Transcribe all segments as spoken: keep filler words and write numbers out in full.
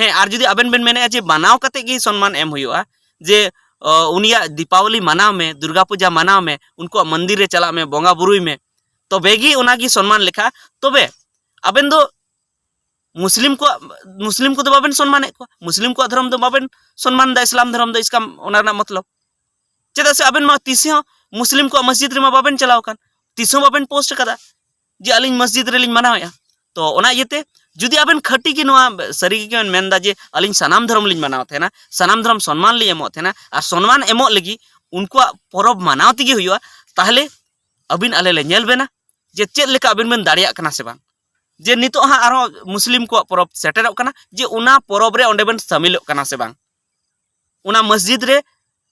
ᱦᱮᱸ, ᱟᱨ ᱡᱩᱫᱤ ᱟᱵᱮᱱ ᱵᱮᱱ ᱢᱮᱱᱮᱫᱼᱟ ᱡᱮ ᱢᱟᱱᱟᱣ ᱠᱟᱛᱮ ᱜᱮ ᱥᱚᱱᱢᱟᱱ ᱮᱢ ᱦᱩᱭᱩᱜᱼᱟ, ᱡᱮ ᱚ, ᱩᱱᱤᱭᱟᱜ ᱫᱤᱯᱟᱵᱚᱞᱤ ᱢᱟᱱᱟᱣ ᱢᱮ, ᱫᱩᱨᱜᱟ ᱯᱩᱡᱟ ᱢᱟᱱᱟᱣ ᱢᱮ, ᱩᱱᱠᱩᱣᱟᱜ ᱢᱚᱱᱫᱤᱨ ᱨᱮ ᱪᱟᱞᱟᱜ ᱢᱮ, ᱵᱚᱸᱜᱟ ᱵᱩᱨᱩᱭ ᱢᱮ, ᱛᱚᱵᱮ ᱜᱮ ᱚᱱᱟ ᱜᱮ ᱥᱚᱱᱢᱟᱱ ᱞᱮᱠᱷᱟ᱾ ᱛᱚᱵᱮ ᱟᱵᱮᱱ ᱫᱚ ᱢᱩᱥᱞᱤᱢ ᱠᱚᱣᱟᱜ, ᱢᱩᱥᱞᱤᱢ ᱠᱚᱫᱚ ᱵᱟᱵᱮᱱ ᱥᱚᱱᱢᱟᱱᱮᱫ ᱠᱚᱣᱟ, ᱢᱩᱥᱞᱤᱢ ᱠᱚᱣᱟᱜ ᱫᱷᱚᱨᱚᱢ ᱫᱚ ᱵᱟᱵᱮᱱ ᱥᱚᱱᱢᱟᱱ ᱮᱫᱟ, ᱤᱥᱞᱟᱢ ᱫᱷᱚᱨᱚᱢ ᱫᱚ᱾ ᱤᱥᱠᱟᱢ ᱚᱱᱟ ᱨᱮᱱᱟᱜ ᱢᱚᱛᱞᱚᱵ ᱪᱮᱫᱟᱜ ᱥᱮ ᱟᱵᱮᱱ ᱢᱟ ᱛᱤᱥ ᱦᱚᱸ ᱢᱩᱥᱞᱤᱢ ᱠᱚᱣᱟᱜ ᱢᱚᱥᱡᱤᱫ ᱨᱮᱢᱟ ᱵᱟᱵᱮᱱ ᱪᱟᱞᱟᱣ ᱟᱠᱟᱱ, ᱛᱤᱥ ᱦᱚᱸ ᱵᱟᱵᱮᱱ ᱯᱳᱥᱴ ᱟᱠᱟᱫᱟ ᱡᱮ ᱟᱹᱞᱤᱧ ᱢᱚᱥᱡᱤᱫ ᱨᱮᱞᱤᱧ ᱢᱟᱱᱟᱣᱮᱫᱼᱟ᱾ ᱛᱚ ᱚᱱᱟ ᱤᱭᱟᱹᱛᱮ ᱡᱩᱫᱤ ᱟᱵᱮᱱ ᱠᱷᱟᱹᱴᱤ ᱜᱮ ᱱᱚᱣᱟ ᱥᱟᱹᱨᱤ ᱜᱮ ᱵᱮᱱ ᱢᱮᱱᱫᱟ ᱡᱮ ᱟᱹᱞᱤᱧ ᱥᱟᱱᱟᱢ ᱫᱷᱚᱨᱚᱢ ᱞᱤᱧ ᱢᱟᱱᱟᱣ ᱛᱟᱦᱮᱱᱟ, ᱥᱟᱱᱟᱢ ᱫᱷᱚᱨᱚᱢ ᱥᱚᱱᱢᱟᱱ ᱞᱤᱧ ᱮᱢᱚᱜ ᱛᱟᱦᱮᱱᱟ, ᱟᱨ ᱥᱚᱱᱢᱟᱱ ᱮᱢᱚᱜ ᱞᱟᱹᱜᱤᱫ ᱩᱱᱠᱩᱣᱟᱜ ᱯᱚᱨᱚᱵᱽ ᱢᱟᱱᱟᱣ ᱛᱮᱜᱮ ᱦᱩᱭᱩᱜᱼᱟ, ᱛᱟᱦᱚᱞᱮ ᱟᱹᱵᱤᱱ ᱟᱞᱮ ᱞᱮ ᱧᱮᱞ ᱵᱮᱱᱟ ᱡᱮ ᱪᱮᱫ ᱞᱮᱠᱟ ᱟᱵᱮᱱ ᱵᱮᱱ ᱫᱟᱲᱮᱭᱟᱜ ᱠᱟᱱᱟ ᱥᱮ ᱵᱟᱝ, ᱡᱮ ᱱᱤᱛᱚᱜ ᱦᱟᱸᱜ ᱟᱨᱦᱚᱸ ᱢᱩᱥᱞᱤᱢ ᱠᱚᱣᱟᱜ ᱯᱚᱨᱚᱵᱽ ᱥᱮᱴᱮᱨᱚᱜ ᱠᱟᱱᱟ, ᱡᱮ ᱚᱱᱟ ᱯᱚᱨᱚᱵᱽ ᱨᱮ ᱚᱸᱰᱮ ᱵᱮᱱ ᱥᱟᱢᱤᱞᱚᱜ ᱠᱟᱱᱟ ᱥᱮ ᱵᱟᱝ᱾ ᱚᱱᱟ ᱢᱚᱥᱡᱤᱫ ᱨᱮ,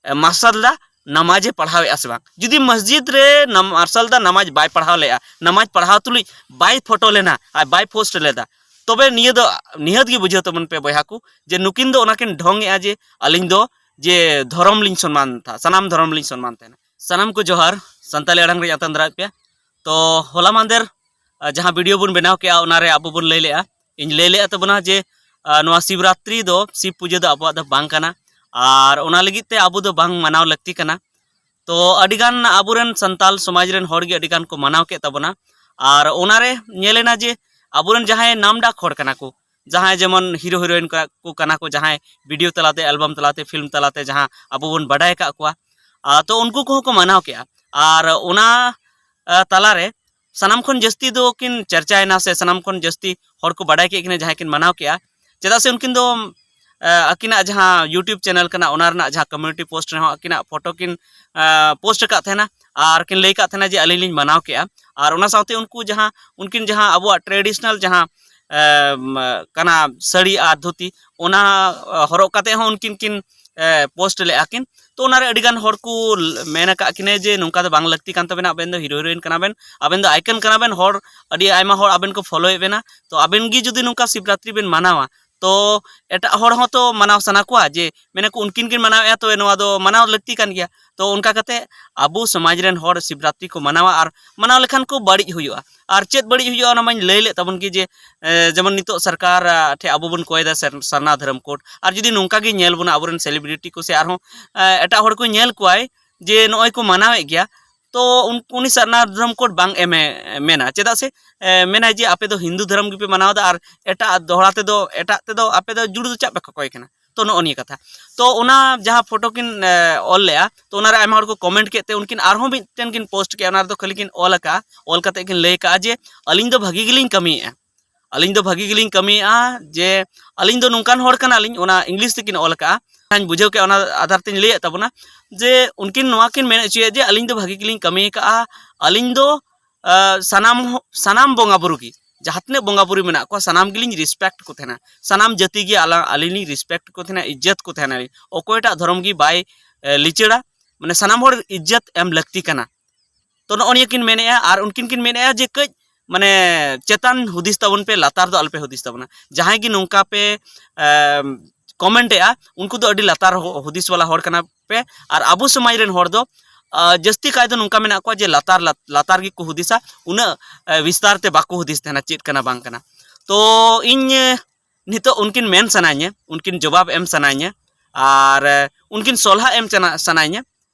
ᱮ, ᱢᱟᱨᱥᱟᱞᱫᱟ ᱱᱟᱢᱟᱡᱮ ᱯᱟᱲᱦᱟᱣᱮᱫᱼᱟ ᱥᱮ ᱵᱟᱝ? ᱡᱩᱫᱤ ᱢᱚᱥᱡᱤᱫ ᱨᱮ ᱱᱟᱢ-, ᱢᱟᱨᱥᱟᱞᱫᱟ ᱱᱟᱢᱟᱡᱽ ᱵᱟᱭ ᱯᱟᱲᱦᱟᱣ ᱞᱮᱫᱼᱟ, ᱱᱟᱢᱟᱡᱽ ᱯᱟᱲᱦᱟᱣ ᱛᱩᱞᱩᱡ ᱵᱟᱭ ᱯᱷᱳᱴᱳ ᱞᱮᱱᱟ ᱟᱨ ᱵᱟᱭ ᱯᱳᱥᱴ ᱞᱮᱫᱟ, ᱛᱚᱵᱮ ᱱᱤᱭᱟᱹ ᱫᱚ ᱱᱤᱦᱟᱹᱛ ᱜᱮ ᱵᱩᱡᱷᱟᱹᱣ ᱛᱟᱵᱚᱱ ᱯᱮ ᱵᱚᱭᱦᱟ ᱠᱚ, ᱡᱮ ᱱᱩᱠᱤᱱ ᱫᱚ ᱚᱱᱟ ᱠᱤᱱ ᱰᱷᱚᱝ ᱮᱫᱼᱟ ᱡᱮ ᱟᱹᱞᱤᱧ ᱫᱚ ᱡᱮ ᱫᱷᱚᱨᱚᱢ ᱞᱤᱧ ᱥᱚᱱᱢᱟᱱ ᱛᱟᱦᱮᱸ, ᱥᱟᱱᱟᱢ ᱫᱷᱚᱨᱚᱢ ᱞᱤᱧ ᱥᱚᱱᱢᱟᱱ ᱛᱟᱦᱮᱱᱟ᱾ ᱥᱟᱱᱟᱢ ᱠᱚ ᱡᱚᱦᱟᱨ, ᱥᱟᱱᱛᱟᱲᱤ ᱟᱲᱟᱝ ᱨᱮᱧ ᱟᱛᱟᱝ ᱫᱟᱨᱟᱢᱮᱫ ᱯᱮᱭᱟ᱾ ᱛᱚ ᱦᱚᱞᱟ ᱢᱟᱦᱫᱮᱨ, ᱟ, ᱡᱟᱦᱟᱸ ᱵᱷᱤᱰᱤᱭᱳ ᱵᱚᱱ ᱵᱮᱱᱟᱣ ᱠᱮᱜᱼᱟ, ᱚᱱᱟᱨᱮ ᱟᱵᱚ ᱵᱚᱱ ᱞᱟᱹᱭ ᱞᱮᱜᱼᱟ, ᱤᱧ ᱞᱟᱹᱭ ᱞᱮᱜᱼᱟ ᱛᱟᱵᱚᱱᱟ ᱡᱮ, ᱟ, ᱱᱚᱣᱟ ᱥᱤᱵᱨᱟᱛᱨᱤ ᱫᱚ, ᱥᱤᱵ ᱯᱩᱡᱟᱹ ᱫᱚ ᱟᱵᱚᱣᱟᱜ ᱫᱚ ᱵᱟᱝ ᱠᱟᱱᱟ, ᱟᱨ ᱚᱱᱟ ᱞᱟᱹᱜᱤᱫ ᱛᱮ ᱟᱵᱚ ᱫᱚ ᱵᱟᱝ ᱢᱟᱱᱟᱣ ᱞᱟᱹᱠᱛᱤ ᱠᱟᱱᱟ᱾ ᱛᱚ ᱟᱹᱰᱤᱜᱟᱱ ᱟᱵᱚᱨᱮᱱ ᱥᱟᱱᱛᱟᱞ ᱥᱚᱢᱟᱡᱽ ᱨᱮᱱ ᱦᱚᱲ ᱜᱮ ᱟᱹᱰᱤᱜᱟᱱ ᱠᱚ ᱢᱟᱱᱟᱣ ᱠᱮᱫ ᱛᱟᱵᱚᱱᱟ, ᱟᱨ ᱚᱱᱟᱨᱮ ᱧᱮᱞ ᱮᱱᱟ ᱡᱮ ᱟᱵᱚᱨᱮᱱ ᱡᱟᱦᱟᱸᱭ ᱱᱟᱢᱰᱟᱠ ᱦᱚᱲ ᱠᱟᱱᱟ ᱠᱚ, ᱡᱟᱦᱟᱸᱭ ᱡᱮᱢᱚᱱ ᱦᱤᱨᱳ ᱦᱤᱨᱳᱭᱤᱱ ᱠᱚ ᱠᱟᱱᱟ ᱠᱚ, ᱡᱟᱦᱟᱸᱭ ᱵᱷᱤᱰᱤᱭᱳ ᱛᱟᱞᱟᱛᱮ, ᱮᱞᱵᱟᱢ ᱛᱟᱞᱟᱛᱮ, ᱯᱷᱤᱞᱢ ᱛᱟᱞᱟᱛᱮ ᱡᱟᱦᱟᱸ ᱟᱵᱚ ᱵᱚᱱ ᱵᱟᱰᱟᱭ ᱟᱠᱟᱫ ᱠᱚᱣᱟ, ᱟ, ᱛᱚ ᱩᱱᱠᱩ ᱠᱚᱦᱚᱸ ᱠᱚ ᱢᱟᱱᱟᱣ ᱠᱮᱜᱼᱟ᱾ ᱟᱨ ᱚᱱᱟ, ᱟ, ᱛᱟᱞᱟᱨᱮ ᱥᱟᱱᱟᱢ ᱠᱷᱚᱱ ᱡᱟᱹᱥᱛᱤ ᱫᱚ ᱠᱤᱱ ᱪᱟᱨᱪᱟᱭᱮᱱᱟ ᱥᱮ ᱥᱟᱱᱟᱢ ᱠᱷᱚᱱ ᱡᱟᱹᱥᱛᱤ ᱦᱚᱲ ᱠᱚ ᱵᱟᱰᱟᱭ ᱠᱮᱫ ᱠᱤᱱᱟ ᱡᱟᱦᱟᱸᱭ ᱠᱤᱱ ᱢᱟᱱᱟᱣ ᱠᱮᱜᱼᱟ᱾ ᱪᱮᱫᱟᱜ ᱥᱮ ᱩᱱᱠᱤᱱ ᱫᱚ, ᱟ, ᱟᱹᱠᱤᱱᱟᱜ ᱡᱟᱦᱟᱸ YouTube ᱪᱮᱱᱮᱞ ᱠᱟᱱᱟ, ᱚᱱᱟ ᱨᱮᱱᱟᱜ ᱡᱟᱦᱟᱸ ᱠᱚᱢᱤᱭᱩᱱᱤᱴᱤ ᱯᱳᱥᱴ ᱨᱮᱦᱚᱸ ᱟᱹᱠᱤᱱᱟᱜ ᱯᱷᱳᱴᱳ ᱠᱤᱱ, ᱟ, ᱯᱳᱥᱴ ᱟᱠᱟᱫ ᱛᱟᱦᱮᱱᱟ ᱟᱨ ᱠᱤᱱ ᱞᱟᱹᱭ ᱟᱠᱟᱫ ᱛᱟᱦᱮᱱᱟ ᱡᱮ ᱟᱹᱞᱤᱧ ᱞᱤᱧ ᱢᱟᱱᱟᱣ ᱠᱮᱜᱼᱟ᱾ ᱟᱨ ᱚᱱᱟ ᱥᱟᱶᱛᱮ ᱩᱱᱠᱩ ᱡᱟᱦᱟᱸ, ᱩᱱᱠᱤᱱ ᱡᱟᱦᱟᱸ ᱟᱵᱚᱣᱟᱜ ᱴᱨᱮᱰᱤᱥᱚᱱᱟᱞ ᱡᱟᱦᱟᱸ, ᱮ, ᱢ, ᱠᱟᱱᱟ ᱥᱟᱹᱲᱤ ᱟᱨ ᱫᱷᱩᱛᱤ, ᱚᱱᱟ, ᱟ, ᱦᱚᱨᱚᱜ ᱠᱟᱛᱮ ᱦᱚᱸ ᱩᱱᱠᱤᱱ ᱠᱤᱱ, ᱮ, ᱯᱳᱥᱴ ᱞᱮᱜᱼᱟ ᱠᱤᱱ᱾ ᱛᱚ ᱚᱱᱟᱨᱮ ᱟᱹᱰᱤᱜᱟᱱ ᱦᱚᱲ ᱠᱚ ᱞ-, ᱢᱮᱱ ᱟᱠᱟᱫ ᱠᱤᱱᱟᱹ ᱡᱮ ᱱᱚᱝᱠᱟ ᱫᱚ ᱵᱟᱝ ᱞᱟᱹᱠᱛᱤ ᱠᱟᱱ ᱛᱟᱵᱮᱱᱟ, ᱟᱵᱮᱱ ᱫᱚ ᱦᱤᱨᱳ ᱦᱤᱨᱳᱭᱤᱱ ᱠᱟᱱᱟ ᱵᱮᱱ, ᱟᱵᱮᱱ ᱫᱚ ᱟᱭᱠᱚᱱ ᱠᱟᱱᱟ ᱵᱮᱱ, ᱦᱚᱲ, ᱟᱹᱰᱤ ᱟᱭᱢᱟ ᱦᱚᱲ ᱟᱵᱮᱱ ᱠᱚ ᱯᱷᱳᱞᱳᱭᱮᱫ ᱵᱮᱱᱟ᱾ ᱛᱚ ᱟᱵᱮᱱ ᱜᱮ ᱡᱩᱫᱤ ᱱᱚᱝᱠᱟ ᱥᱤᱵᱨᱟᱛᱨᱤ ᱵᱮᱱ ᱢᱟᱱᱟᱣᱟ, ᱛᱚ ᱮᱴᱟᱜ ᱦᱚᱲ ᱦᱚᱸ ᱛᱚ ᱢᱟᱱᱟᱣ ᱥᱟᱱᱟ ᱠᱚᱣᱟ, ᱡᱮ ᱢᱮᱱᱟᱠᱚ ᱩᱱᱠᱤᱱ ᱠᱤᱱ ᱢᱟᱱᱟᱣᱮᱫᱼᱟ, ᱛᱚᱵᱮ ᱱᱚᱣᱟ ᱫᱚ ᱢᱟᱱᱟᱣ ᱞᱟᱹᱠᱛᱤ ᱠᱟᱱ ᱜᱮᱭᱟ᱾ ᱛᱚ ᱚᱱᱠᱟ ᱠᱟᱛᱮ ᱟᱵᱚ ᱥᱚᱢᱟᱡᱽ ᱨᱮᱱ ᱦᱚᱲ ᱥᱤᱵᱨᱟᱛᱨᱤ ᱠᱚ ᱢᱟᱱᱟᱣᱟ ᱟᱨ ᱢᱟᱱᱟᱣ ᱞᱮᱠᱷᱟᱱ ᱠᱚ ᱵᱟᱹᱲᱤᱡ ᱦᱩᱭᱩᱜᱼᱟ᱾ ᱟᱨ ᱪᱮᱫ ᱵᱟᱹᱲᱤᱡ ᱦᱩᱭᱩᱜᱼᱟ ᱚᱱᱟ ᱢᱟᱧ ᱞᱟᱹᱭ ᱞᱮᱫ ᱛᱟᱵᱚᱱ ᱜᱮ, ᱡᱮ ᱮ, ᱡᱮᱢᱚᱱ ᱱᱤᱛᱚᱜ ᱥᱚᱨᱠᱟᱨ ᱟ, ᱴᱷᱮᱱ ᱟᱵᱚ ᱵᱚᱱ ᱠᱚᱭᱮᱫᱟ ᱥᱟᱨ- ᱥᱟᱨᱱᱟ ᱫᱷᱚᱨᱚᱢ ᱠᱳᱰ, ᱟᱨ ᱡᱩᱫᱤ ᱱᱚᱝᱠᱟ ᱜᱮ ᱧᱮᱞ ᱵᱚᱱᱟ ᱟᱵᱚᱨᱮᱱ ᱥᱮᱞᱤᱵᱨᱤᱴᱤ ᱠᱚ ᱥᱮ ᱟᱨᱦᱚᱸ ᱮ, ᱮᱴᱟᱜ ᱦᱚᱲ ᱠᱚ ᱧᱮᱞ ᱠᱚᱣᱟᱭ ᱡᱮ ᱱᱚᱜᱼᱚᱭ ᱠᱚ ᱢᱟᱱᱟᱣᱮᱫ ᱜᱮᱭᱟ, ᱛᱚ ᱩᱱ- ᱩᱱᱤ ᱥᱟᱨᱱᱟ ᱫᱷᱚᱨᱚᱢ ᱠᱳᱰ ᱵᱟᱝ ᱮᱢᱮ ᱢᱮᱱᱟ᱾ ᱪᱮᱫᱟᱜ ᱥᱮ ᱮ, ᱢᱮᱱᱟᱭ ᱡᱮ ᱟᱯᱮ ᱫᱚ ᱦᱤᱱᱫᱩ ᱫᱷᱚᱨᱚᱢ ᱜᱮᱯᱮ ᱢᱟᱱᱟᱣᱫᱟ ᱟᱨ ᱮᱴᱟᱜ ᱫᱚᱦᱲᱟ ᱛᱮᱫᱚ, ᱮᱴᱟᱜ ᱛᱮᱫᱚ ᱟᱯᱮ ᱫᱚ ᱡᱩᱲᱩ ᱫᱚ ᱪᱟᱜ ᱯᱮ ᱠᱚᱠᱚᱭ ᱠᱟᱱᱟ? ᱛᱚ ᱱᱚᱜᱼᱚ ᱱᱤᱭᱟᱹ ᱠᱟᱛᱷᱟ᱾ ᱛᱚ ᱚᱱᱟ ᱡᱟᱦᱟᱸ ᱯᱷᱳᱴᱳ ᱠᱤᱱ ᱮ, ᱚᱞ ᱞᱮᱜᱼᱟ, ᱛᱚ ᱚᱱᱟᱨᱮ ᱟᱭᱢᱟ ᱦᱚᱲ ᱠᱚ ᱠᱚᱢᱮᱱᱴ ᱠᱮᱫ ᱛᱮ ᱩᱱᱠᱤᱱ ᱟᱨᱦᱚᱸ ᱢᱤᱫᱴᱮᱱ ᱠᱤᱱ ᱯᱳᱥᱴ ᱠᱮᱜᱼᱟ᱾ ᱚᱱᱟ ᱨᱮᱫᱚ ᱠᱷᱟᱹᱞᱤ ᱠᱤᱱ ᱚᱞ ᱟᱠᱟᱜᱼᱟ, ᱚᱞ ᱠᱟᱛᱮ ᱠᱤᱱ ᱞᱟᱹᱭ ᱠᱟᱜᱼᱟ ᱡᱮ ᱟᱹᱞᱤᱧ ᱫᱚ ᱵᱷᱟᱹᱜᱤ ᱜᱮᱞᱤᱧ ᱠᱟᱹᱢᱤᱭᱮᱫᱼᱟ, ᱟᱹᱞᱤᱧ ᱫᱚ ᱵᱷᱟᱹᱜᱤ ᱜᱮᱞᱤᱧ ᱠᱟᱹᱢᱤᱭᱮᱫᱼᱟ, ᱡᱮ ᱟᱹᱞᱤᱧ ᱫᱚ ᱱᱚᱝᱠᱟᱱ ᱦᱚᱲ ᱠᱟᱱᱟᱞᱤᱧ, ᱚᱱᱟ ᱤᱝᱞᱤᱥ ᱛᱮᱠᱤᱱ ᱚᱞ ᱟᱠᱟᱜᱼᱟ᱾ ᱚᱱᱟᱧ ᱵᱩᱡᱷᱟᱹᱣ ᱠᱮᱜᱼᱟ, ᱚᱱᱟ ᱟᱫᱷᱟᱨ ᱛᱮᱧ ᱞᱟᱹᱭᱮᱫ ᱛᱟᱵᱚᱱᱟ ᱡᱮ ᱩᱱᱠᱤᱱ ᱱᱚᱣᱟ ᱠᱤᱱ ᱢᱮᱱ ᱦᱚᱪᱚᱭᱮᱫ ᱡᱮ ᱟᱹᱞᱤᱧ ᱫᱚ ᱵᱷᱟᱹᱜᱤ ᱜᱮᱞᱤᱧ ᱠᱟᱹᱢᱤ ᱟᱠᱟᱜᱼᱟ, ᱟᱹᱞᱤᱧ ᱫᱚ ᱟ, ᱥᱟᱱᱟᱢ ᱦᱚ- ᱥᱟᱱᱟᱢ ᱵᱚᱸᱜᱟ ᱵᱩᱨᱩ ᱜᱮ, ᱡᱟᱦᱟᱸ ᱛᱤᱱᱟᱹᱜ ᱵᱚᱸᱜᱟ ᱵᱩᱨᱩ ᱢᱮᱱᱟᱜ ᱠᱚᱣᱟ, ᱥᱟᱱᱟᱢ ᱜᱮᱞᱤᱧ ᱨᱮᱥᱯᱮᱠᱴ ᱠᱚ ᱛᱟᱦᱮᱱᱟ, ᱥᱟᱱᱟᱢ ᱡᱟᱹᱛᱤ ᱜᱮ ᱟᱞᱟ- ᱟᱹᱞᱤᱧ ᱞᱤᱧ ᱨᱮᱥᱯᱮᱠᱴ ᱠᱚ ᱛᱟᱦᱮᱱᱟ, ᱤᱡᱽᱡᱚᱛ ᱠᱚ ᱛᱟᱦᱮᱱᱟ᱾ ᱚᱠᱚᱭᱴᱟᱜ ᱫᱷᱚᱨᱚᱢ ᱜᱮ ᱵᱟᱭ ᱮ, ᱞᱤᱪᱟᱹᱲᱟ, ᱢᱟᱱᱮ ᱥᱟᱱᱟᱢ ᱦᱚᱲ ᱤᱡᱽᱡᱚᱛ ᱮᱢ ᱞᱟᱹᱠᱛᱤ ᱠᱟᱱᱟ᱾ ᱛᱚ ᱱᱚᱜᱼᱚ ᱱᱤᱭᱟᱹ ᱠᱤᱱ ᱢᱮᱱᱮᱫᱼᱟ᱾ ᱟᱨ ᱩᱱᱠᱤᱱ ᱠᱤᱱ ᱢᱮᱱᱮᱫᱼᱟ ᱡᱮ ᱠᱟᱹᱡ ᱢᱟᱱᱮ ᱪᱮᱛᱟᱱ ᱦᱩᱫᱤᱥ ᱛᱟᱵᱚᱱ ᱯᱮ, ᱞᱟᱛᱟᱨ ᱫᱚ ᱟᱞᱚᱯᱮ ᱦᱩᱫᱤᱥ ᱛᱟᱵᱚᱱᱟ᱾ ᱡᱟᱦᱟᱸᱭ ᱜᱮ ᱱᱚᱝᱠᱟ ᱯᱮ ᱮᱢ, ᱠᱚᱢᱮᱱᱴ ᱮᱜᱼᱟ, ᱩᱱᱠᱩ ᱫᱚ ᱟᱹᱰᱤ ᱞᱟᱛᱟᱨ ᱦᱚ- ᱦᱩᱫᱤᱥ ᱵᱟᱞᱟ ᱦᱚᱲ ᱠᱟᱱᱟ ᱯᱮ᱾ ᱟᱨ ᱟᱵᱚ ᱥᱚᱢᱟᱡᱽ ᱨᱮᱱ ᱦᱚᱲ ᱫᱚ ᱟ, ᱡᱟᱹᱥᱛᱤ ᱠᱟᱭ ᱫᱚ ᱱᱚᱝᱠᱟ ᱢᱮᱱᱟᱜ ᱠᱚᱣᱟ ᱡᱮ ᱞᱟᱛᱟᱨ ᱞᱟᱛ- ᱞᱟᱛᱟᱨ ᱜᱮᱠᱚ ᱦᱩᱫᱤᱥᱟ, ᱩᱱᱟᱹᱜ ᱮ, ᱵᱤᱥᱛᱟᱨ ᱛᱮ ᱵᱟᱠᱚ ᱦᱩᱫᱤᱥ ᱛᱟᱦᱮᱱᱟ ᱪᱮᱫ ᱠᱟᱱᱟ ᱵᱟᱝ ᱠᱟᱱᱟ᱾ ᱛᱚ ᱤᱧ ᱮ, ᱱᱤᱛᱚᱜ ᱩᱱᱠᱤᱱ ᱢᱮᱱ ᱥᱟᱱᱟᱧᱟ, ᱩᱱᱠᱤᱱ ᱡᱚᱵᱟᱵ ᱮᱢ ᱥᱟᱱᱟᱧᱟ, ᱟᱨ ᱮ, ᱩᱱᱠᱤᱱ ᱥᱚᱞᱦᱟ ᱮᱢ ᱪᱟᱱᱟ- ᱥᱟᱱᱟᱧᱟ᱾